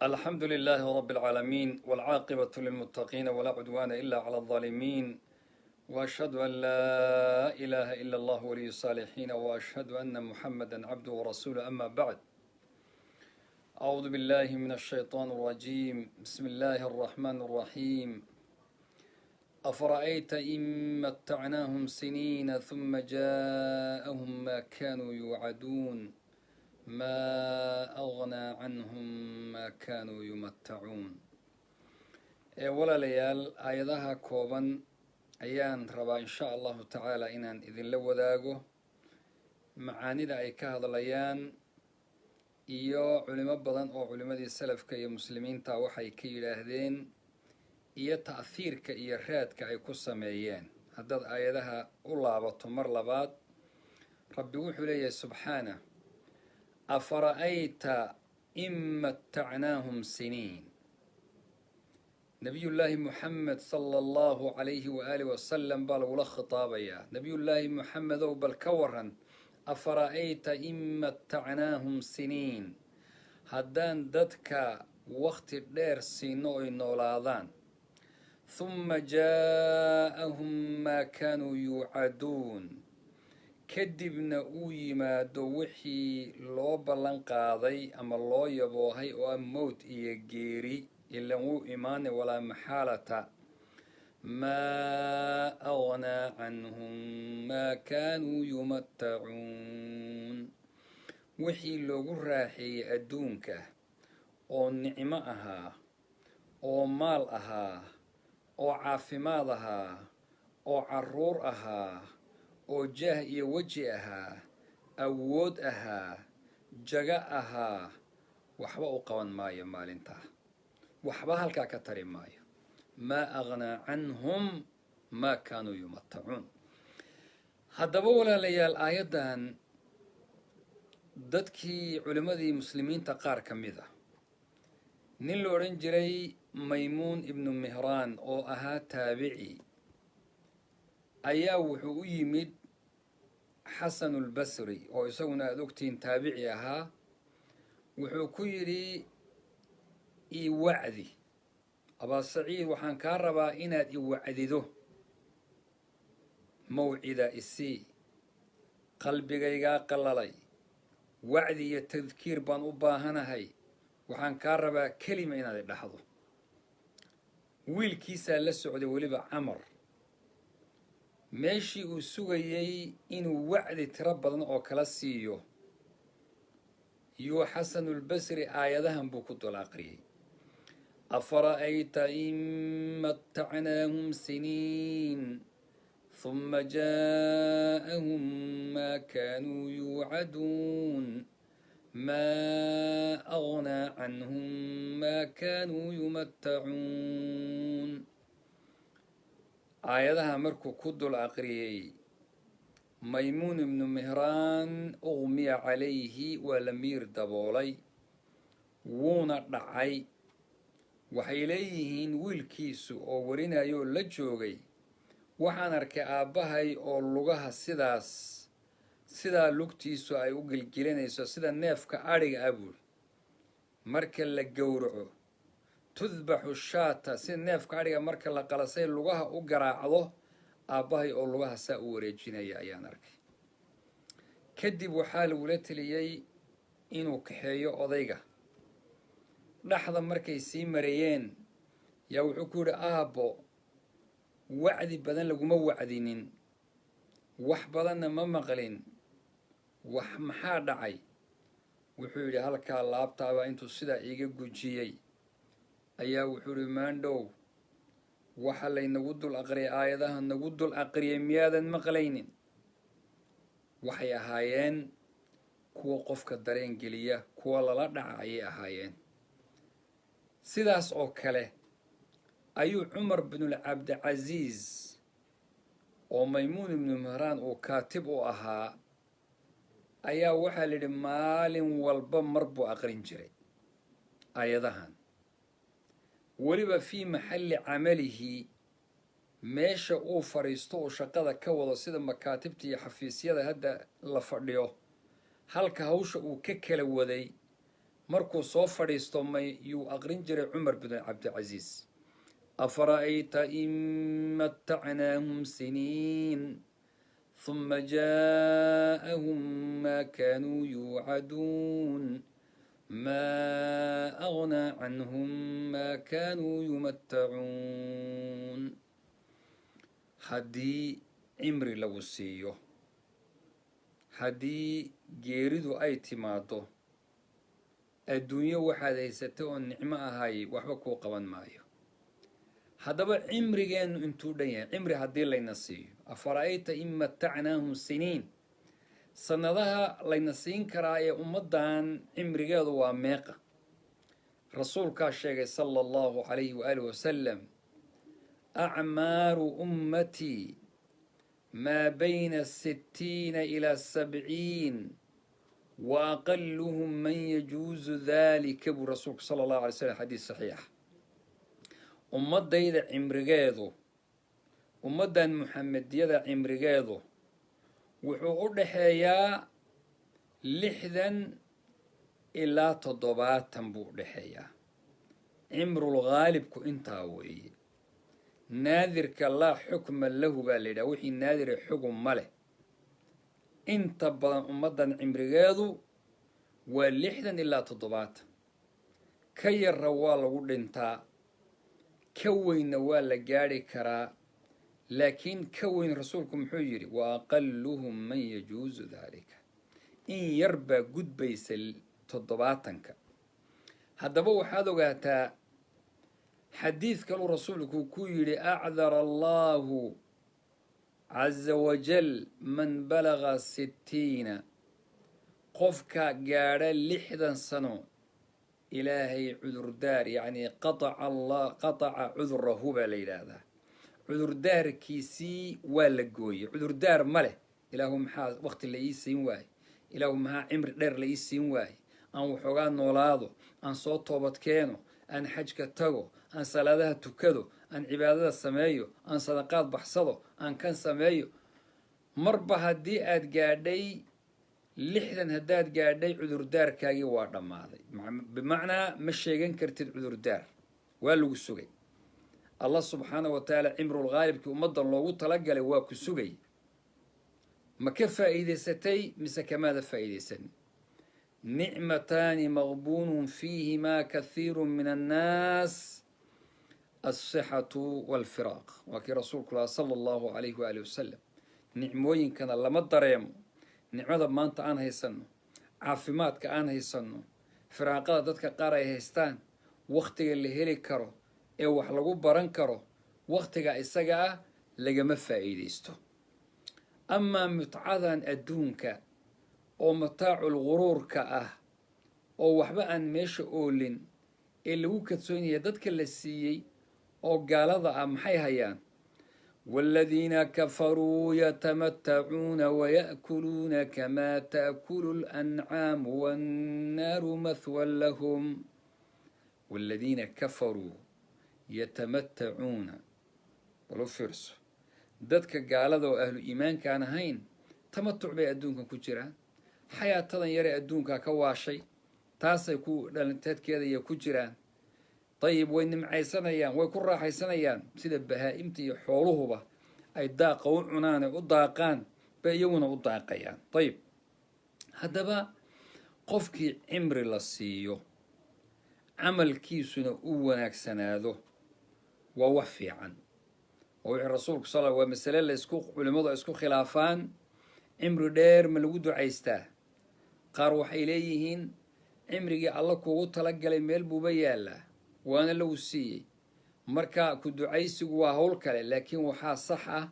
الحمد لله رب العالمين، والعاقبة للمتقين، ولا عدوان إلا على الظالمين، وأشهد أن لا إله إلا الله ولي الصالحين، وأشهد أن محمدا عبده ورسوله. أما بعد، أعوذ بالله من الشيطان الرجيم، بسم الله الرحمن الرحيم. أفرأيت إن متعناهم سنين ثم جاءهم ما كانوا يوعدون ما أغنى عنهم ما كانوا يمتعون. Ee walaalayaal, aayadaha kooban ayaan rabaa, insha Allahu tacaala, inaan idinla wadaago macaanida ay ka hadlayaan iyo culimo badan oo culimadii salafka iyo muslimiinta waxay ka yidhaahdeen iyo ta'hiirka iyo raadka ay ku sameeyeen. Haddaad aayadaha u laabato mar labaad, Rabbi wuxuu leeyahay subxaana: "أفرأيت إن متعناهم سنين". Nabiyullaahi Muxamed sala Allahu calayhi waaalih wasalam baa lagula khitaabayaa. Nabiyullaahi Muxamedow, bal ka waran, أفرأيت إن متعناهم سنين, haddaan dadka wakti dheer siino oy noolaadaan, ثم جاءهم ما كانوا يوعدون, kadibna uu yimaado wixii loo ballan qaaday ama loo yaboohay oo ah mowt iyo geeri, ilan wuu imaanay ولا محالة, ما أغنى عنهم ما كانوا يمتعون, wixii loogu raaxeeyey adduunka oo nicmo ahaa oo maal ahaa oo caafimaad ahaa oo caruur ahaa oo jaah iyo weji ahaa, awood ahaa, jago ahaa, waxba u qaban maayo maalintaa, waxba halkaa ka tari maayo. ما أغنى عنهم ما كانوا يمتعون. Haddaba walaalayaal, aayaddan dadkii culimmadii muslimiinta qaar ka mid a, nin la odhan jiray Maymuun Ibnu Mihraan oo ahaa taabici, ayaa wuxuu u yimid Xasanulbasri oo isaguna aada ogtihiin taabici ahaa. Wuxuu ku yidhi: "I wacdi, Abaa Saciid, waxaan kaa rabaa inaad i wacdido, mawcida isii, qalbigaygaa qallalay, wacdi iyo tadkiir baan u baahanahay, waxaan kaa rabaa kelima inaad i dhaxdo." Wiilkiisaa la socday weliba, Camar. Meeshii uu sugayey inuu wacdi tiro badan oo kala siiyo, yuu Xasanulbasri aayadahan buu ku dul aqriyey: أفرأيت إن متعناهم سنين ثم جاءهم ما كانوا يوعدون ما أغنى عنهم ما كانوا يمتعون. Aayadaha markuu ku dul aqriyey Maymuun Ibnu Mihraan, أغمي عليه, waa la miir daboolay, wuuna dhacay. Waxay leeyihiin wiilkiisu oo warinaya oo la joogay: "Waxaan arkay aabbahay oo lugaha sidaas sidaa lugtiisu ay u gelgelinayso sida neefka adhiga ah," buuri, "marka la gowraco, تذبح الشاة, sida neefka adhiga marka la qalasay lugaha u garaacdo, aabbahay oo lugaha saa u wareejinaya ayaan arkay." Kadib waxaa lagula teliyey inuu kaxeeyo odayga. Dhexda markay sii marayeen yaa wuxuu ku yidhi: "Aabbo, wacdi badan laguma wacdinin, wax badanna ma maqlin, wax maxaa dhacay?" Wuxuu yidhi: "Halkaa laabtaabaa intuu sidaa iiga gujiyey ayaa wuxuu yidhi: 'Maandhow, waxa laynagu dul aqriyay, aayadaha nagu dul aqriyay, miyaadan maqlaynin?' Waxay ahaayeen kuwa qofka dareen geliya, kuwa lala dhaca ayay ahaayeen." Sidaas oo kale ayuu Cumar Binulcabdicasiis oo Maymuun Ibnu Mihraan uu kaatib u ahaa ayaa waxaa la yidhi maalin walba mar buu aqrin jiray aayadahan, weliba في محل عمله, meesha uu fadhiisto uu shaqada ka wado, sida makaatibta iyo xafiisyada hadda la fadhiyo, halka hawsha uu ka kala waday. Markuu soo fadhiisto may yuu aqrin jiray Cumar bin Cabdilcasiis: "Afara'ayta in matacnaahum siniin huma jaa'ahum maa kaanuu yuucaduun, maa agnaa canhum maa kaanuu yumatacuun." Haddii cimri lagu siiyo, haddii geeridu ay timaado, adduunyo waxaad haysatay oo nicmo ahay waxba kuu qaban maayo. Haddaba cimrigeennu intuu dhan yahay? Cimri haddii layna siiyo, "afara'ayta in matacnaahum siniin", sanadaha layna siin karaa ee ummaddan cimrigeedu waa meeqa? Rasuulkaa sheegay, sala Allahu calayhi waaalih wasalam: "Acmaaru ummatii maa bayna 60 ilaa 70, wa aqaluhum man yajuuzu dalika", buu rasuulku sala Allahu alay slam, xadiis saxiixa. Ummadayda cimrigeedu, ummaddan Muxamediyada cimrigeedu wuxuu u dhexeeyaa 60 ilaa 70 buu u dhexeeyaa. Cimrul khaalibku intaa weeye. Naadirka laa xukma lahu baa la yidhaha, wixii naadira xugum ma leh. Inta badan ummaddan cimrigeedu waa 60 ilaa 70. Ka yarra waa lagu dhintaa, ka weynna waa la gaadhi karaa, laakiin ka weyn rasuulku muxuu yidhi? "Wa aqaluhum man yajuusu dalika", in yar baa gudbaysa 70-ka. Haddaba waxaad ogaataa xadiid kaluu rasuulku ku yidhi: "Acdara Allahu caza wajal man balaga 60", qofka gaadha 60 sano Ilaahay cudurdaar, yacni qataca Allah, qataca cudurahu baa la yidhaahdaa, cudurdaarkiisii waa la gooyey, cudurdaar ma leh. Ilaahu maxaa wakti la ii siin waaye? Ilaahu maxaa cimri dheer la ii siin waaye? Aan waxoogaa noolaado, aan soo toobad keeno, aan xajka tago, aan salaadaha tukado, aan cibaadada sameeyo, aan sadaqaad baxsado, aan kan sameeyo. Marba haddii aad gaadhay 60, haddaad gaadhay, cudurdaarkaagii waa dhammaaday. Bimacnaa ma sheegan kartid cudurdaar, waa lagu sugay. Allah subxaana wa tacaala cimrul khaalibkii ummaddan loogu talagalay waa ku sugay. Ma ka faa'iidaysatay mise kamaada faa'iidaysan? "Nicmataani maqbuunun fiihimaa kathiiru min annaas, alsixatu walfiraaq", waa kii rasuulku lahaa, sala Allahu calayhi waaalih wasalam. Nicmooyinkana lama dareemo. Nicmada maanta aan haysano, caafimaadka aan haysano, firaaqada dadka qaar ay haystaan, wakhtiga la heli karo ee wax lagu baran karo, wakhtiga isaga ah lagama faa'iidaysto. Amaa mutcadan adduunka oo mataacul guruurka ah oo waxba aan meesha oolin ee lagu kadsoon yahay, dadka la siiyey oo gaalada ah maxay hayaan? "Waaladiina kafaruu yatamatacuuna waya'kuluuna kamaa ta'kulu alancaamu wannaaru mathwan lahum." Waaladiina kafaruu yatamatacuuna, bal u fiirso, dadka gaalada oo ahlu iimaankaan ahayn tamatuc bay adduunkan ku jiraan, xayaatadan yaree adduunkaa ka waashay, taasay ku dhalinteedkeedaya ku jiraan. Dayib, way nimcaysanayaan, way ku raaxaysanayaan, sida bahaa-imta iyo xooluhuba ay daaqa u cunaan ee u daaqaan bay iyaguna u daaqayaan. Dayib, haddaba qofkii cimri la siiyo, camalkiisuna u wanaagsanaado, waa wax fiican. Waa wixii rasuulku sal, waa masale laysku culimmadu ay isku khilaafaan: cimri dheer ma lagu ducaystaa? Qaar waxay leeyihiin cimrigii Alla kuugu talagalay meel buuba yaallaa, waana lagu siiyey, marka ku ducaysigu waa howl kale. Laakiin waxaa sax ah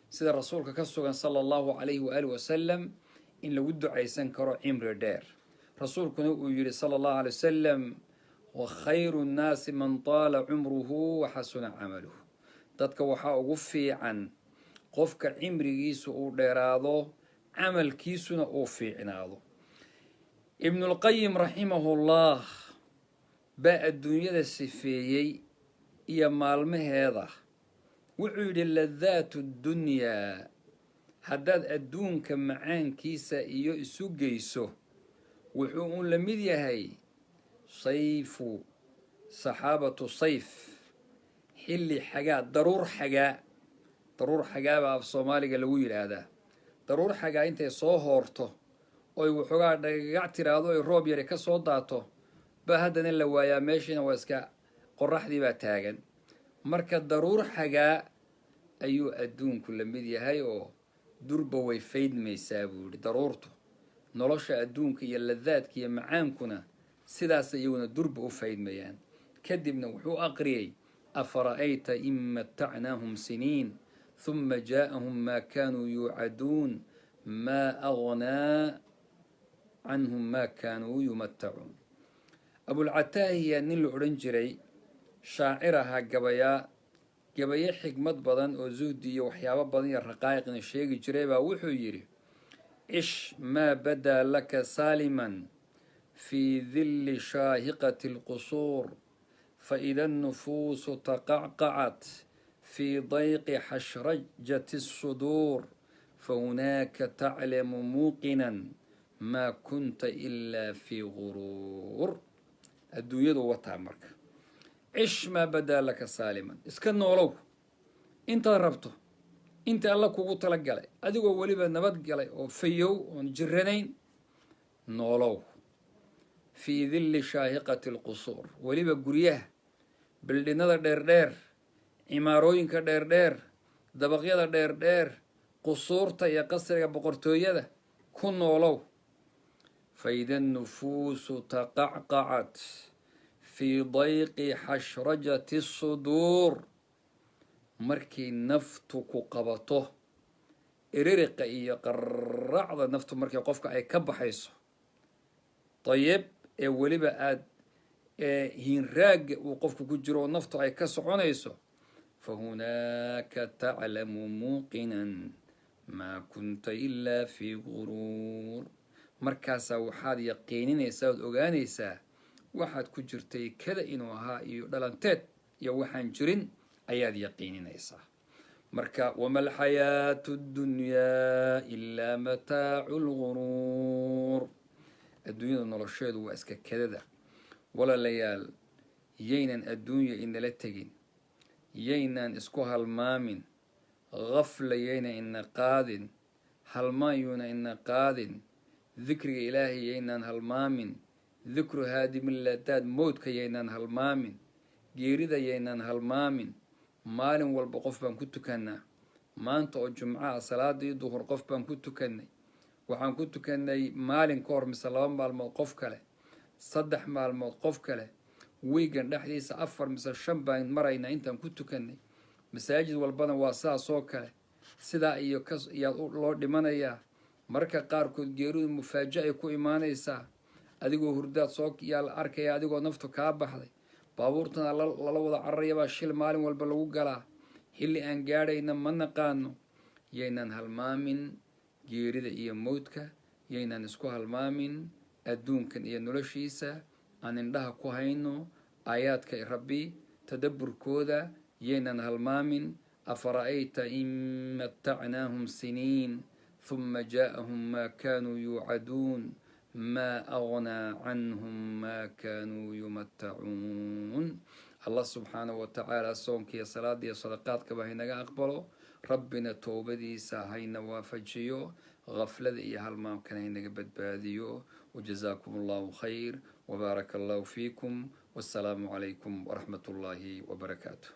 sida rasuulka ka sugan, sala Allahu calayhi waaalih wasalam, in lagu ducaysan karo cimri dheer. Rasuulkuna uu yidhi, sala Allahu alay wasalam: "Wa khayru nnaasi man taala cumruhu wa xasuna camaluhu." Dadka waxaa ugu fiican qofka cimrigiisu uu dheeraado, camalkiisuna uu fiicnaado. Ibnulqayim raximahullah baa adduunyada sifeeyey iyo maalmaheeda. Wuxuu yidhi: "Ladaatu ddunyaa", haddaad adduunka macaankiisa iyo isu geyso, wuxuu uun la mid yahay Sayfu saxaabatu sayf, xilli xagaa, daruur xagaa. Daruur xagaa baa af Soomaaliga lagu yidhaahdaa. Daruur xagaa intay soo hoorto oy waxoogaa dhagagac tiraahdo, oy roob yari ka soo daato, ba haddana la waayaa, meeshiina waa iska qoraxdii baa taagan. Marka daruur xagaa ayuu adduunku la mid yahay oo durba way faydmaysaa, buu yidhi daruurtu. Nolosha adduunka iyo ladaadka iyo macaankuna sidaas iyaguna durba u faydmayaan. Kadibna wuxuu aqriyey: afara'ayta in matacnaahum siniin huma jaa'ahum maa kaanuu yuucaduun maa agnaa canhum maa kaanuu yumatacuun. Abulcataahiya nin la odhan jiray, shaacir ahaa, gabayaa, gabayo xikmad badan oo zuhdi iyo waxyaabo badan iyo raqaa'iqna sheegi jiray, baa wuxuu yidhi: cish maa badaa laka saaliman fii dilli shaahiqati alqusuur, faida annufuusu taqacqacat fii dayqi xashrajati الsuduur, fahunaaka taclamu muuqinan maa kunta ilaa fii guruur. Adduunyadu wataa. Marka cish maa badaa laka saaliman, iska noolow intaad rabto, inta Alla kugu tala galay, adigoo weliba nabad galay oo fayow oon jiranayn noolow. Fii dilli shaahiqati alqusuur, weliba guryaha bildhinada dheerdheer, cimaarooyinka dheerdheer, dabaqyada dheerdheer, qusuurta iyo qasriga boqortooyada ku noolow. Faida annufuusu taqacqacat fii dayqi xashrajati suduur, markay naftu ku qabato iririqa iyo qaracda naftu, markay qofka ay ka baxayso, dayib, ee weliba aada hiinraagga uu qofku ku jiro oo naftu ay ka soconayso, fa hunaaka taclamu muuqinan maa kunta ilaa fii guruur. Markaasaa waxaad yaqiininaysaa ood ogaanaysaa waxaad ku jirtay kada inuu ahaa iyo dhalanteed iyo waxaan jirin ayaad yaqiininaysaa. Marka wama alxayaatu ddunyaa ilaa mataacu lguruur, adduunyada nolosheedu waa iska kadada. Walaalayaal, yaynan adduunya inala tegin, yaynan isku halmaamin, gafla yayna ina qaadin, halmaanyuuna ina qaadin. Dikriga Ilaahay yaynaan halmaamin, dikru haadimiladaad mowdka yaynaan halmaamin, geerida yaynaan halmaamin. Maalin walba qof baan ku tukannaa. Maanta oo Jumcaha salaadii duhur qof baan ku tukannay. Waxaan ku tukannay maalin ka hor mise 2 maalmood qof kale, 3 maalmood qof kale. Wiigan dhexdiisa 4 mise 5 baan maraynaa intaan ku tukannay. Masaajid walbana waa sidaas oo kale. Sidaa iyo ka yaad loo dhimanayaa. Mararka qaarkood geeridu mufaaja ay ku imaanaysaa, adigoo hurdaad soo yaa la arkaya adigoo naftu kaa baxday. Baabuurtana lala wada cararayabaa shil maalin walba lagu galaa. Xilli aan gaadhayna ma naqaano. Yaynaan halmaamin geerida iyo mowdka, yaynaan isku halmaamin adduunkan iyo noloshiisa. Aan indhaha ku hayno aayaadka Rabbi tadabburkooda, yaynaan halmaamin: afara'ayta in matacnaahum siniin huma jaa'ahum maa kaanuu yuucaduun maa agnaa canhum maa kaanuu yumatacuun. Allah subxaanahu wa tacaala soonkiiyo salaada iyo sadaqaadkaba haynaga aqbalo. Rabbina towbadiisa hayna waafajiyo, gaflada iyo halmaamkana haynaga badbaadiyo. Wajazaakum Allahu khayr wbaaraka Allahu fiikum, wassalaamu calaykum waraxmat ullaahi wabarakaatu.